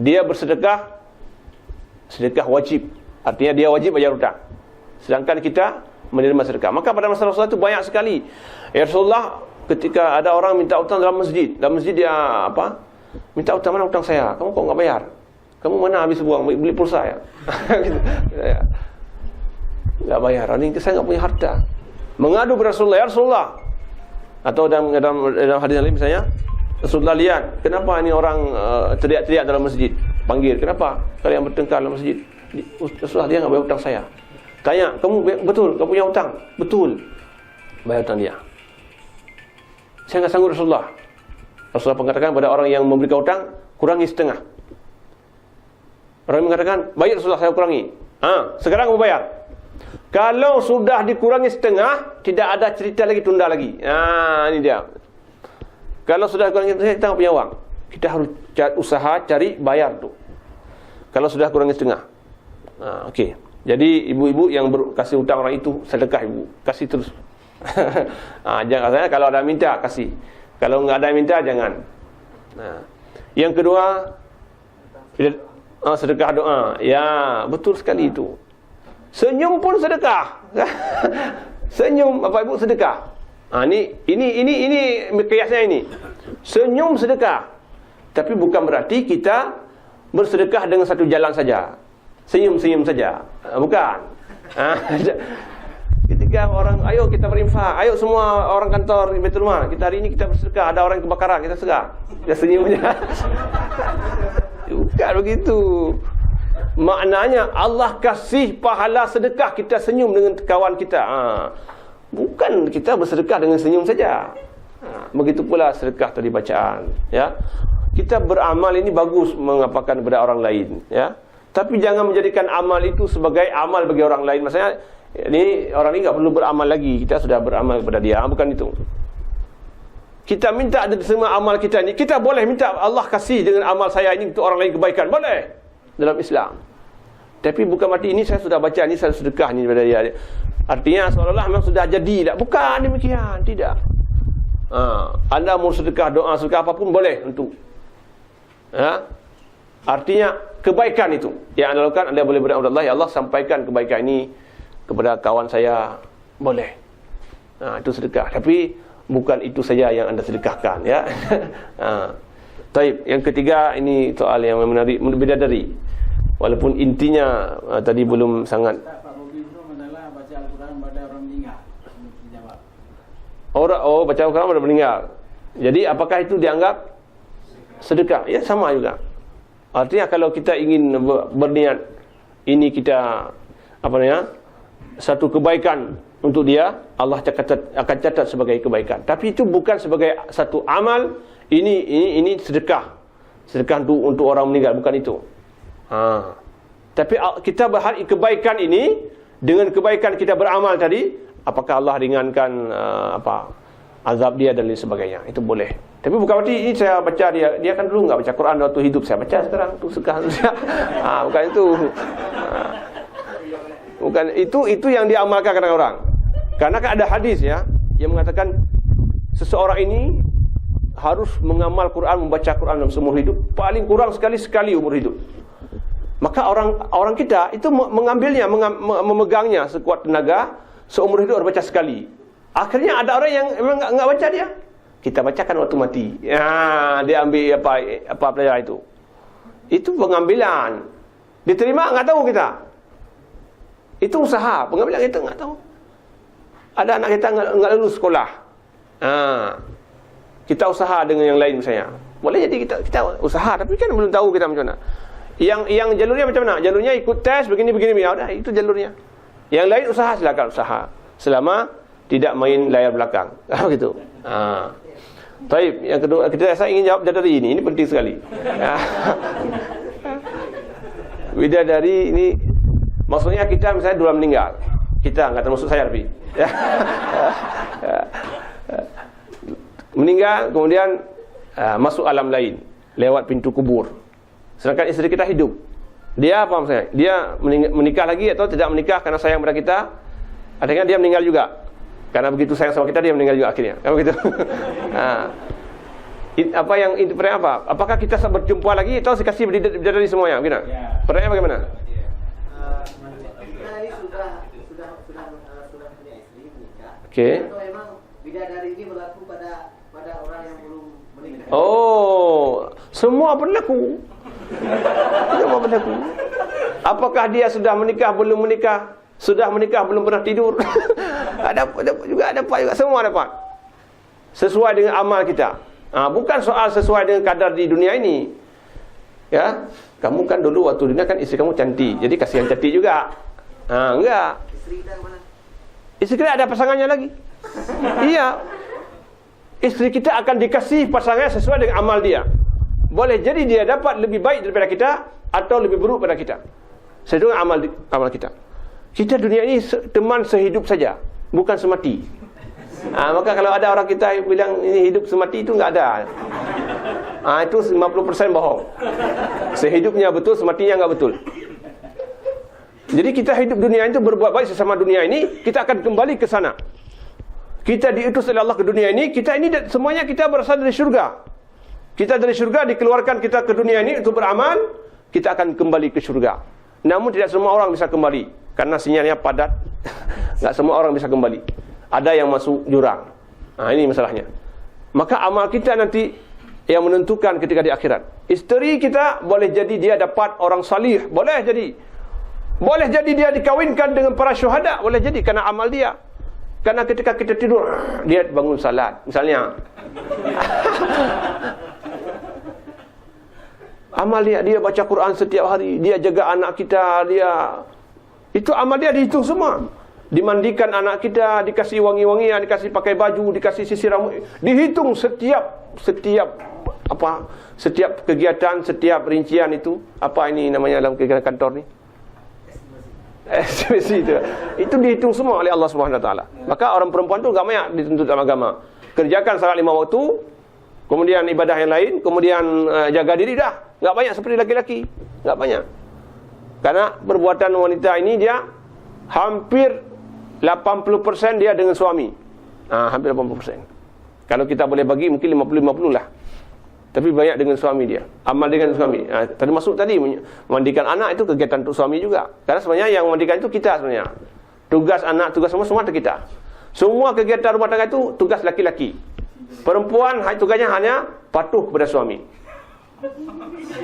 Dia bersedekah, sedekah wajib. Artinya dia wajib bayar hutang. Sedangkan kita menerima sedekah. Maka pada masa Rasulullah itu banyak sekali. Ya Rasulullah, ketika ada orang minta hutang dalam masjid, dalam masjid dia apa? Minta hutang, "Mana hutang saya? Kamu kok enggak bayar? Kamu mana habis uang beli pulsa ya?" Gitu. Ya. Enggak bayar. Ini saya enggak punya harta. Mengadu kepada Rasulullah, "Ya Rasulullah." Atau dalam, dalam, dalam hadis lain misalnya, Rasulullah lihat, kenapa ini orang, eh, teriak-teriak dalam masjid? Panggil, "Kenapa kalian bertengkar dalam masjid?" Di-, Rasulullah, "Dia enggak bayar hutang saya." Tanya, "Kamu be-, betul, kamu punya hutang?" "Betul." "Bayar hutang dia." "Saya enggak sanggup, Rasulullah." Rasulullah mengatakan pada orang yang memberikan hutang, "Kurangi setengah." Orang mengatakan, "Baik Rasulullah, saya kurangi." "Ha, sekarang kamu bayar." Kalau sudah dikurangi setengah, tidak ada cerita lagi, tunda lagi. Ha, ini dia. Kalau sudah dikurangi setengah, kita tak punya uang. Kita harus ca-, usaha cari bayar tu. Kalau sudah kurangi setengah. Ha, okey. Jadi ibu-ibu yang ber-, kasih hutang orang itu, sedekah ibu. Kasih terus. Ha, jangan, kalau ada minta, kasih. Kalau enggak ada minta, jangan. Ha. Yang kedua, ah, sedekah doa. Ya, betul sekali itu. Senyum pun sedekah. Senyum, Bapak Ibu, sedekah. Ha, ini, ini, ini, ini kiasnya ini. Senyum sedekah. Tapi bukan berarti kita bersedekah dengan satu jalan saja. Senyum-senyum saja. Ha, bukan. Ha, ketika orang, "Ayo kita berinfak, ayo semua orang kantor Baitul Mal, kita hari ini kita bersedekah, ada orang yang kebakaran, kita sedekah." Dia senyum je. Bukan begitu. Maknanya Allah kasih pahala sedekah kita senyum dengan kawan kita. Ha. Bukan kita bersedekah dengan senyum saja. Ha, begitu pula sedekah tadi bacaan, ya. Kita beramal ini bagus mengapakan kepada orang lain, ya. Tapi jangan menjadikan amal itu sebagai amal bagi orang lain. Maksudnya, ni orang ni enggak perlu beramal lagi. Kita sudah beramal kepada dia. Bukan itu. Kita minta semua amal kita ni, kita boleh minta Allah kasih dengan amal saya ini untuk orang lain kebaikan. Boleh. Dalam Islam. Tapi bukan berarti ini saya sudah baca, ini saya sedekah ni kepada dia. Artinya seolah-olah memang sudah jadi dah. Bukan demikian. Tidak. Ha, anda mau sedekah, doa, sedekah apapun boleh untuk, ha? Artinya, kebaikan itu yang anda lakukan, anda boleh berdoa kepada Allah, "Ya Allah, sampaikan kebaikan ini kepada kawan saya." Boleh. Ha, itu sedekah. Tapi, bukan itu saja yang anda sedekahkan, ya. Ha. Taib, yang ketiga, ini soal yang menarik, bidadari. Walaupun intinya, ah, tadi belum sangat. Ustaz, Pak Bobi Ibnu menolak baca Al-Quran pada orang meninggal. Dijawab. Orang, oh, baca Al-Quran pada meninggal. Jadi, apakah itu dianggap sedekah? Ya, sama juga. Artinya, kalau kita ingin ber-, berniat, ini kita, apa namanya, satu kebaikan untuk dia, Allah catat, akan catat sebagai kebaikan. Tapi itu bukan sebagai satu amal, ini, ini, ini sedekah. Sedekah untuk, untuk orang meninggal, bukan itu. Ha. Tapi, a-, kita berharap kebaikan ini, dengan kebaikan kita beramal tadi, apakah Allah ringankan, ah, apa, azab dia dan lain sebagainya? Itu boleh. Tapi bukan berarti ini saya baca dia, dia kan dulu enggak baca Quran waktu hidup, saya baca sekarang tu sedekah. Ah, bukan itu. Ah. Bukan itu, itu yang diamalkan kadang orang. Karena kan ada hadis, ya, yang mengatakan seseorang ini harus mengamal Quran, membaca Quran dalam seumur hidup, paling kurang sekali, sekali umur hidup. Maka orang, orang kita itu me-, mengambilnya, mengam-, me-, memegangnya sekuat tenaga, seumur hidup harus baca sekali. Akhirnya ada orang yang memang enggak, enggak baca dia. Kita bacakan waktu mati. Ya, dia ambil apa, apa pelajaran itu. Itu pengambilan. Diterima enggak tahu kita. Itu usaha, pengambilan kita enggak tahu. Ada anak kita enggak, enggak lulus sekolah. Ha. Kita usaha dengan yang lain misalnya. Boleh jadi kita, kita usaha, tapi kan belum tahu kita macam mana. Yang, yang jalurnya macam mana? Jalurnya ikut tes begini, begini, begini. Ya udah, itu jalurnya. Yang lain usaha, silakan usaha. Selama tidak main layar belakang. Begitu. Ha. Taib, yang kedua, kita saya ingin jawab bidadari ini. Ini penting sekali. Bidadari ini, maksudnya kita misalnya dua orang meninggal. Kita, nggak termasuk saya tapi. Meninggal, kemudian, ah, masuk alam lain lewat pintu kubur. Sedangkan isteri kita hidup. Dia apa maksudnya? Dia mening-, menikah lagi atau tidak menikah karena sayang pada kita? Akhirnya dia meninggal juga. Karena begitu sayang sama kita, dia meninggal juga akhirnya. Kan begitu? Ha. It-, apa yang itu pertanyaan apa? Apakah kita sa-, berjumpa lagi atau dikasih bidad-, bidadari semuanya? Begitu? Ya. Pertanyaan bagaimana? Ya. Eh, kita ini sudah, sudah, sudah, eh, sudah punya istri, menikah. Oke. Atau memang bidadari ini berlaku pada, pada orang yang belum menikah? Oh, semua berlaku. Semua berlaku. Apakah dia sudah menikah, belum menikah? Sudah menikah, belum pernah tidur? Ada, ada juga, dapat juga, semua dapat. Sesuai dengan amal kita. Ha, bukan soal sesuai dengan kadar di dunia ini. Ya, kamu kan dulu waktu dunia kan isteri kamu cantik, jadi kasih yang cantik juga. Ha, enggak. Isteri kita ada pasangannya lagi. Iya. Isteri kita akan dikasih pasangan sesuai dengan amal dia. Boleh jadi dia dapat lebih baik daripada kita atau lebih buruk pada kita. Sesuai dengan amal di-, amal kita. Kita dunia ini se-, teman sehidup saja, bukan semati. Ah, maka kalau ada orang kita bilang ini hidup semati, itu enggak ada. Ah, itu lima puluh persen bohong. Sehidupnya betul, sematinya enggak betul. Jadi kita hidup dunia itu berbuat baik sesama dunia ini, kita akan kembali ke sana. Kita diutus oleh Allah ke dunia ini, kita ini da-, semuanya kita berasal dari syurga. Kita dari syurga dikeluarkan kita ke dunia ini untuk beramal, kita akan kembali ke syurga. Namun tidak semua orang bisa kembali karena sinyalnya padat. Enggak semua orang bisa kembali. Ada yang masuk jurang. Ha, ini masalahnya. Maka amal kita nanti yang menentukan ketika di akhirat. Isteri kita boleh jadi dia dapat orang salih, boleh jadi. Boleh jadi dia dikawinkan dengan para syuhada, boleh jadi karena amal dia. Karena ketika kita tidur, dia bangun salat, misalnya. Amal dia, dia baca Quran setiap hari, dia jaga anak kita, dia, itu amal dia dihitung semua. Dimandikan anak kita, dikasih wangi-wangian, dikasih pakai baju, dikasih sisir rambut, dihitung setiap, setiap apa, setiap kegiatan, setiap rincian itu. Apa ini namanya dalam kegiatan kantor ni? Estimasi itu. Itu dihitung semua oleh Allah Subhanahu Wa Taala. Maka orang perempuan tu enggak banyak dituntut dalam agama. Kerjakan salat lima waktu, kemudian ibadah yang lain, kemudian, eh, jaga diri dah. Enggak banyak seperti laki-laki. Enggak banyak. Karena perbuatan wanita ini dia hampir lapan puluh persen dia dengan suami. Ah, hampir lapan puluh persen. Kalau kita boleh bagi, mungkin lima puluh lima puluh lah. Tapi banyak dengan suami dia. Amal dengan suami. Ha, termasuk tadi menye-, mandikan anak itu kegiatan untuk suami juga. Karena sebenarnya yang mandikan itu kita sebenarnya. Tugas anak, tugas semua, semua kita. Semua kegiatan rumah tangga itu tugas laki-laki. Perempuan ha-, tugasnya hanya patuh kepada suami.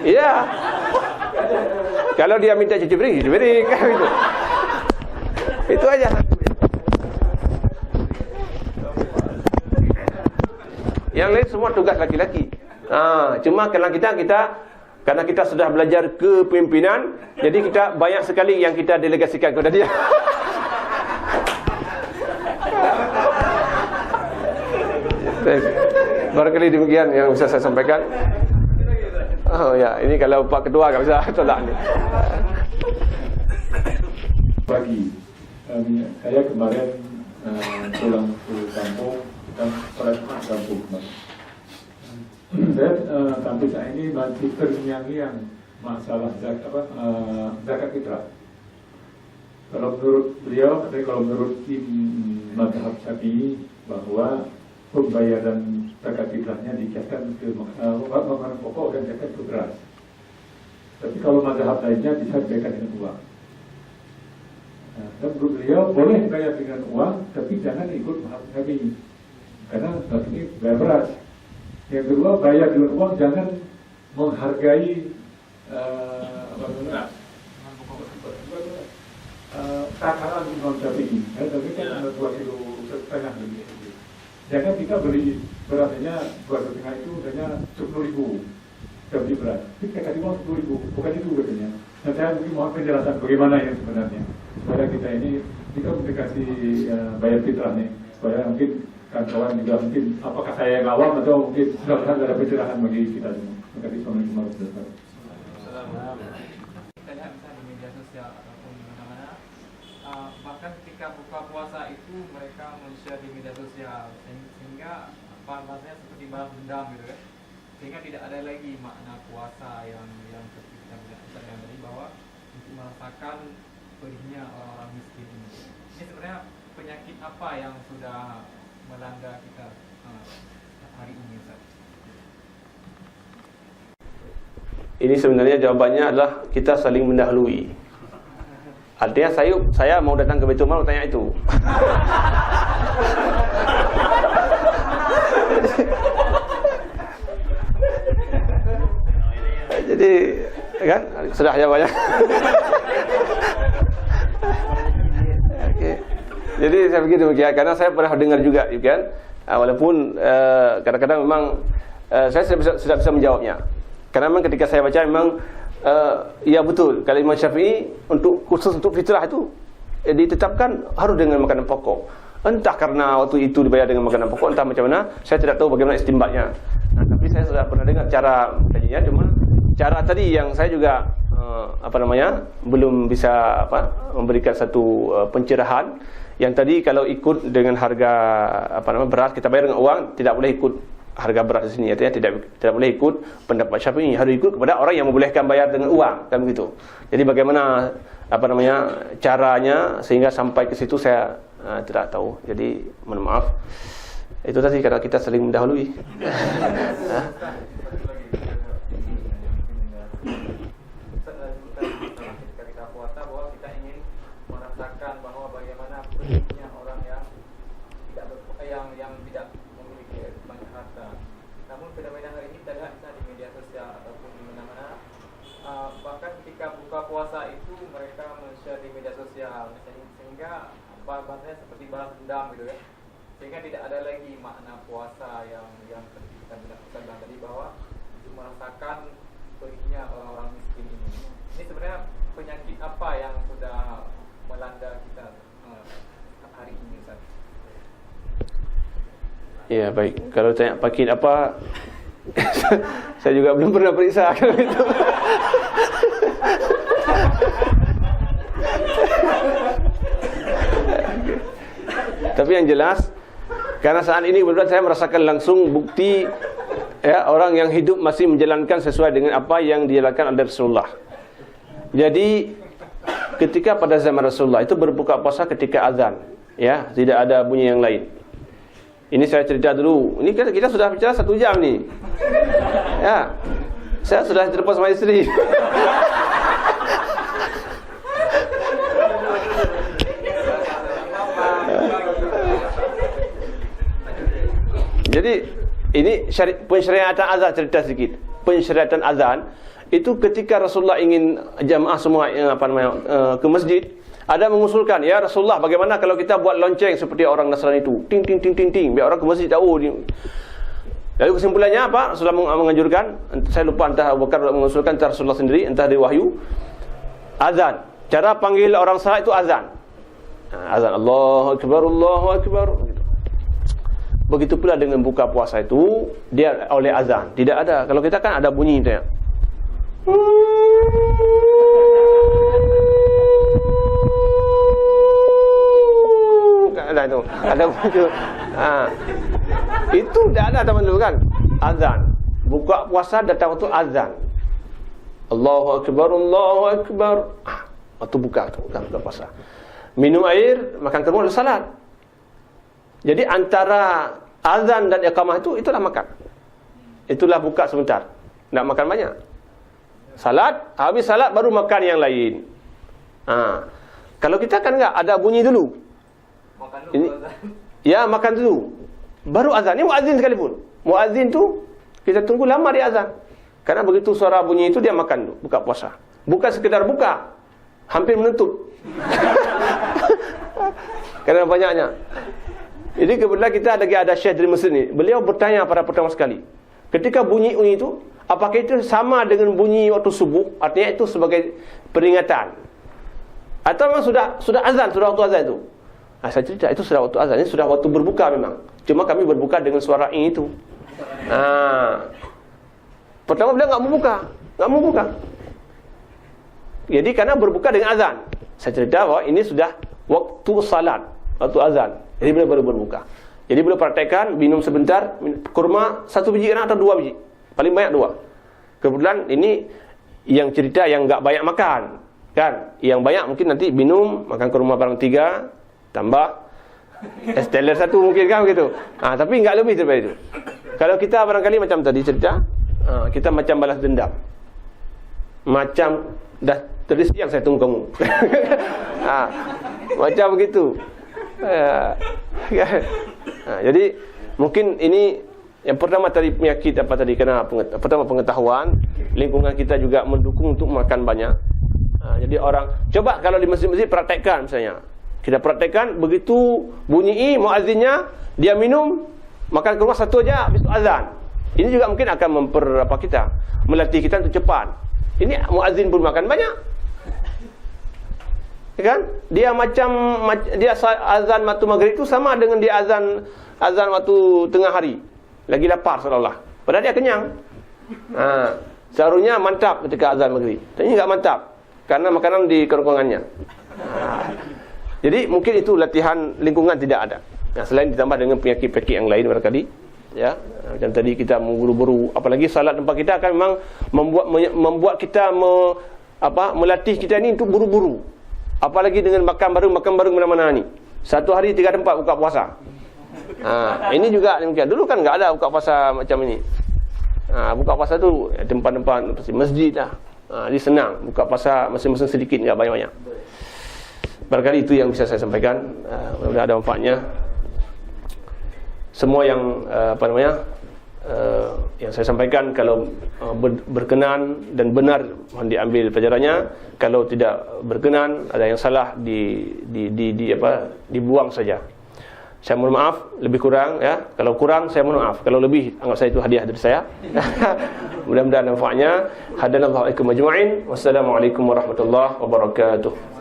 Iya. Kalau dia minta cuci piring, cuci piring. Kan itu. Itu aja. Yang lain semua tugas laki-laki. Ha, cuma karena kita, kita, karena kita sudah belajar kepimpinan, jadi kita banyak sekali yang kita delegasikan kepada dia. Baik. Barangkali demikian yang bisa saya sampaikan. Oh ya, ini kalau Pak Ketua enggak bisa tolak ni. Pagi. Em, saya kemarin, eh, pulang ke kampung dan pada saat kampung kemarin. Saya, eh, sampai saat ini masih terngiang-ngiang masalah zak-, apa, eh, zakat fitrah. Kalau menurut beliau, katanya kalau menurut tim mazhab Syafi'i bahwa pembayaran zakat fitrahnya dikiaskan ke mak-, eh, makanan pokok dan zakat ke beras. Tapi kalau mazhab lainnya bisa dibayarkan dengan uang. Nah, dan menurut beliau boleh bayar dengan uang, tapi jangan ikut mazhab kami. Karena mazhab ini bayar beras. Yang kedua, bayar dengan uang jangan menghargai, eh, apa namanya? Eh, takaran Imam Syafi'i. Ya, tapi kan dua kilo setengah lebih. Jangan kita beli berasnya dua setengah itu hanya sepuluh ribu. Kita beli beras. Tapi kita kasih uang sepuluh ribu. Bukan itu katanya. Nah, saya mungkin mohon penjelasan bagaimana yang sebenarnya. Supaya kita ini, kita mesti kasih, eh, bayar fitrah nih. Supaya mungkin Kawan-kawan juga mungkin, apakah saya yang awam atau mungkin sudah ada pencerahan bagi kita semua? Terima kasih. Assalamualaikum warahmatullahi wabarakatuh. Kita lihat misalnya di media sosial ataupun di mana-mana, ah, bahkan ketika buka puasa itu mereka men-share di media sosial, sehing-, sehingga apa, bahasanya seperti balas dendam gitu kan. Sehingga tidak ada lagi makna puasa yang, yang seperti kita bilang tadi, bahwa untuk merasakan pedihnya orang-orang miskin ini. Ini sebenarnya penyakit apa yang sudah melanda kita, eh, hari ini, Ustaz? Ini sebenarnya jawabannya adalah kita saling mendahului. Artinya saya, saya mau datang ke Baitul Mal tanya itu. Jadi, kan, sudah jawabannya. Oke. Jadi saya pikir demikian, karena saya pernah dengar juga, kan. Ah, walaupun, eh, kadang-kadang memang, eh, saya tidak bisa, tidak bisa menjawabnya. Karena memang ketika saya baca memang, eh, ya betul, kalau Imam Syafi'i untuk, khusus untuk fitrah itu, eh, ditetapkan harus dengan makanan pokok. Entah karena waktu itu dibayar dengan makanan pokok, entah macam mana, saya tidak tahu bagaimana istinbatnya. Nah, tapi saya sudah pernah dengar cara kajinya, cuma cara tadi yang saya juga, eh, apa namanya, belum bisa, apa, memberikan satu, eh, pencerahan. Yang tadi kalau ikut dengan harga, apa nama, beras kita bayar dengan uang, tidak boleh ikut harga beras di sini. Artinya tidak, tidak boleh ikut pendapat Syafi'i, harus ikut kepada orang yang membolehkan bayar dengan uang, kan begitu. Jadi bagaimana, apa namanya, caranya sehingga sampai ke situ saya, ah, tidak tahu. Jadi mohon maaf. Itu tadi karena kita saling mendahului. Ah. Ustaz melanjutkan, ketika kita puasa, bahwa kita ingin merasakan bahwa bagaimana pedihnya orang yang tidak ber-, yang, yang tidak memiliki banyak harta. Namun fenomena hari ini kita lihat misalnya di media sosial ataupun di mana-mana, ah, bahkan ketika buka puasa itu mereka men-share di media sosial, sehing-, sehingga apa, bahasanya seperti balas dendam gitu ya. Sehingga tidak ada lagi makna puasa yang, yang seperti kita bilang, kita bilang tadi, bahwa untuk merasakan pedihnya orang-orang miskin ini. Ini sebenarnya penyakit apa yang sudah melanda kita, eh, hari ini, Ustaz? Ya, baik. Kalau tanya penyakit apa, saya juga belum pernah periksa kalau itu. Tapi yang jelas, karena saat ini kebetulan saya merasakan langsung bukti, ya, orang yang hidup masih menjalankan sesuai dengan apa yang dijalankan oleh Rasulullah. Jadi, ketika pada zaman Rasulullah itu berbuka puasa ketika azan, ya, tidak ada bunyi yang lain. Ini saya cerita dulu. Ini kan kita sudah bicara satu jam ni. Ya. Saya sudah telepon sama isteri. Jadi, ini syari-, pensyariatan azan, cerita sedikit. Pensyariatan azan itu ketika Rasulullah ingin jamaah semua, eh, apa namanya, eh, ke masjid, ada mengusulkan, "Ya Rasulullah, bagaimana kalau kita buat lonceng seperti orang Nasrani itu? Ting, ting, ting, ting, ting, biar orang ke masjid tahu." Lalu kesimpulannya apa? Rasulullah meng-, menganjurkan, saya lupa entah Abu Bakar mengusulkan, entah Rasulullah sendiri, entah dari wahyu. Azan. Cara panggil orang salat itu azan. Ha, azan, "Allahu Akbar, Allahu Akbar." Gitu. Begitu pula dengan buka puasa itu, dia oleh azan. Tidak ada. Kalau kita kan ada bunyi dia. Kan ada tu. Ada bunyi tu. Ha. Itu tidak ada zaman dulu kan. Azan. Buka puasa datang waktu azan. "Allahu Akbar, Allahu Akbar." Ha. Waktu buka tu, buka, buka puasa. Minum air, makan kurma, lalu salat. Jadi antara azan dan iqamah itu, itulah makan. Itulah buka sebentar. Nak makan banyak. Salat, habis salat baru makan yang lain. Ha. Kalau kita kan enggak, ada bunyi dulu. Makan dulu. Ini, azan. Ya, makan dulu. Baru azan. Ini muazin sekalipun. Muazin tu, kita tunggu lama dia azan. Karena begitu suara bunyi itu, dia makan dulu, buka puasa. Bukan sekedar buka, hampir menutup. Karena banyaknya. Jadi kebetulan kita lagi ada syekh dari Mesir ni. Beliau bertanya pada pertama sekali. Ketika bunyi, bunyi itu, apakah itu sama dengan bunyi waktu subuh? Artinya itu sebagai peringatan. Atau memang sudah, sudah azan, sudah waktu azan itu? Ah, saya cerita, itu sudah waktu azan, ini sudah waktu berbuka memang. Cuma kami berbuka dengan suara i itu. Ha. Pertama beliau enggak mau buka, enggak mau buka. Jadi karena berbuka dengan azan. Saya cerita bahwa ini sudah waktu salat, waktu azan. Jadi beliau baru berbuka. Jadi beliau praktekkan minum sebentar, min- kurma satu biji kan atau dua biji. Paling banyak dua. Kebetulan ini yang cerita yang enggak banyak makan, kan? Yang banyak mungkin nanti minum, makan kurma barang tiga, tambah es teler satu mungkin kan begitu. Ah, tapi enggak lebih daripada itu. Kalau kita barangkali macam tadi cerita, ah, kita macam balas dendam. Macam dah tadi siang saya tunggu kamu. Ah, macam begitu. Ah, ah, jadi mungkin ini yang pertama tadi penyakit apa tadi kena penget- pertama pengetahuan, lingkungan kita juga mendukung untuk makan banyak. Ha, jadi orang coba kalau di masjid-masjid praktekkan misalnya. Kita praktekkan begitu bunyi i muazzinnya dia minum makan kurma satu aja habis azan. Ini juga mungkin akan memper apa kita melatih kita untuk cepat. Ini muazzin pun makan banyak. Ya kan? Dia macam mac- dia sa- azan waktu maghrib tu sama dengan dia azan azan waktu tengah hari. Lagi lapar seolah-olah. Padahal dia kenyang. Ha, seharusnya mantap ketika azan maghrib. Tapi enggak mantap karena makanan di kerongkongannya. Ha. Jadi mungkin itu latihan lingkungan tidak ada. Nah, selain ditambah dengan penyakit-penyakit yang lain barangkali, ya. Macam tadi kita memburu-buru, apalagi salat tempat kita akan memang membuat membuat kita me, apa melatih kita ni untuk buru-buru. Apalagi dengan makan baru makan baru mana-mana ni. Satu hari tiga tempat buka puasa. Ha, ini juga demikian. Dulu kan enggak ada buka puasa macam ini. Ha, buka puasa tu tempat-tempat masjid lah. Ha, jadi senang buka puasa masing-masing sedikit enggak banyak-banyak. Barangkali itu yang bisa saya sampaikan. Ha, mudah-mudahan ada manfaatnya. Semua yang eh, apa namanya eh, yang saya sampaikan kalau eh, ber- berkenan dan benar mohon diambil pelajarannya. Kalau tidak berkenan ada yang salah di di di, di apa dibuang saja. Saya mohon maaf lebih kurang ya. Kalau kurang saya mohon maaf. Kalau lebih anggap saya itu hadiah dari saya. Mudah-mudahan manfaatnya. Hadanallahu wa iyyakum ajma'in. Wassalamualaikum warahmatullahi wabarakatuh.